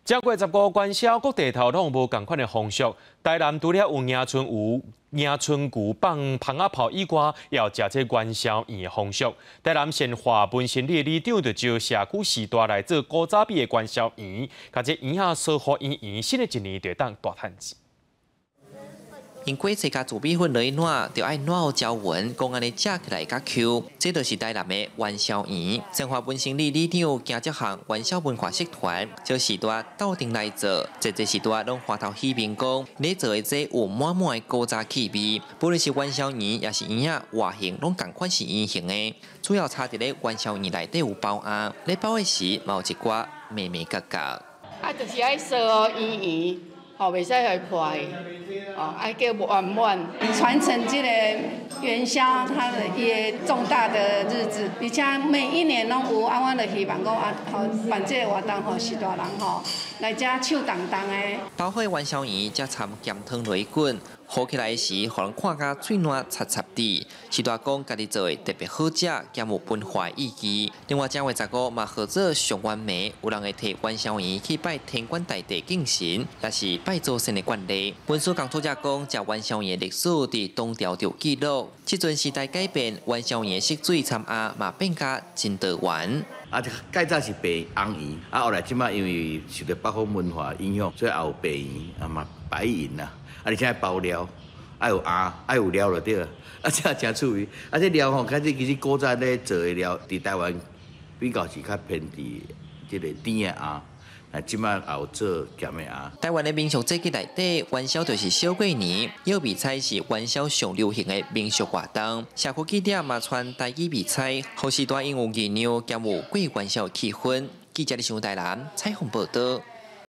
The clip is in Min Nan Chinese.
正月十五元宵，各地頭攏無仝款的風俗。台南除了有迎春牛、迎春牛放蜂仔炮以外，也有食這元宵圓的風俗。台南善化文心里的里長就招社區序大來做古早味的元宵圓，共這圓仔燒予圓圓，新的一年就會當大趁錢。用果菜佮糯米粉落去滗，就愛滗予焦勻，講按呢食起來較 Q。這就是台南的元宵圓。善化文心里里長行這項元宵文化社團，招序大鬥陣來做，濟濟序大攏歡頭喜面講，咧做的這有滿滿的古早氣味。不論是元宵圓，抑是圓仔外形，攏仝款是圓形的，主要差佇咧元宵圓內底有包餡，咧包的時嘛有一寡眉眉角角。啊，就是愛燒予圓圓，吼，袂使予伊破去，哦，愛叫圓滿。傳承這個元宵，它的一個重大的日子，而且每一年攏有，啊，阮就希望講啊，吼辦這個活動，予序大人吼來遮手動動的。包好元宵圓，才摻鹹湯落去滾，和起來時，予人看甲喙瀾擦擦滴。序大講家己做的特別好食，兼有文化意義。另外，正月十五嘛號做上元暝，有人會提元宵圓去拜天官大帝敬神，也是拜祖先的慣例。文書工作者講，食元宵圓的歷史佇唐朝就有記錄。這陣時代改變，元宵圓的色水摻餡嘛變甲真多元。啊，較早是白紅圓，啊，後來這擺因為受著北方文化影響，所以也有白圓，啊嘛白圓啦，啊而且包料，愛有餡，愛有料就對了，啊，這誠趣味。啊，這料吼，開始其實古早咧做的料，佇台灣比較是較偏佇這個甜的餡。啊，這擺也有做鹹的餡。台灣的民俗節日內底，元宵就是小過年，搖迷彩是元宵上流行的民俗活動。社區記者嘛傳台語迷彩，予序大𪜶有熱鬧，兼有過元宵的氣氛。記者李想台南採訪報導。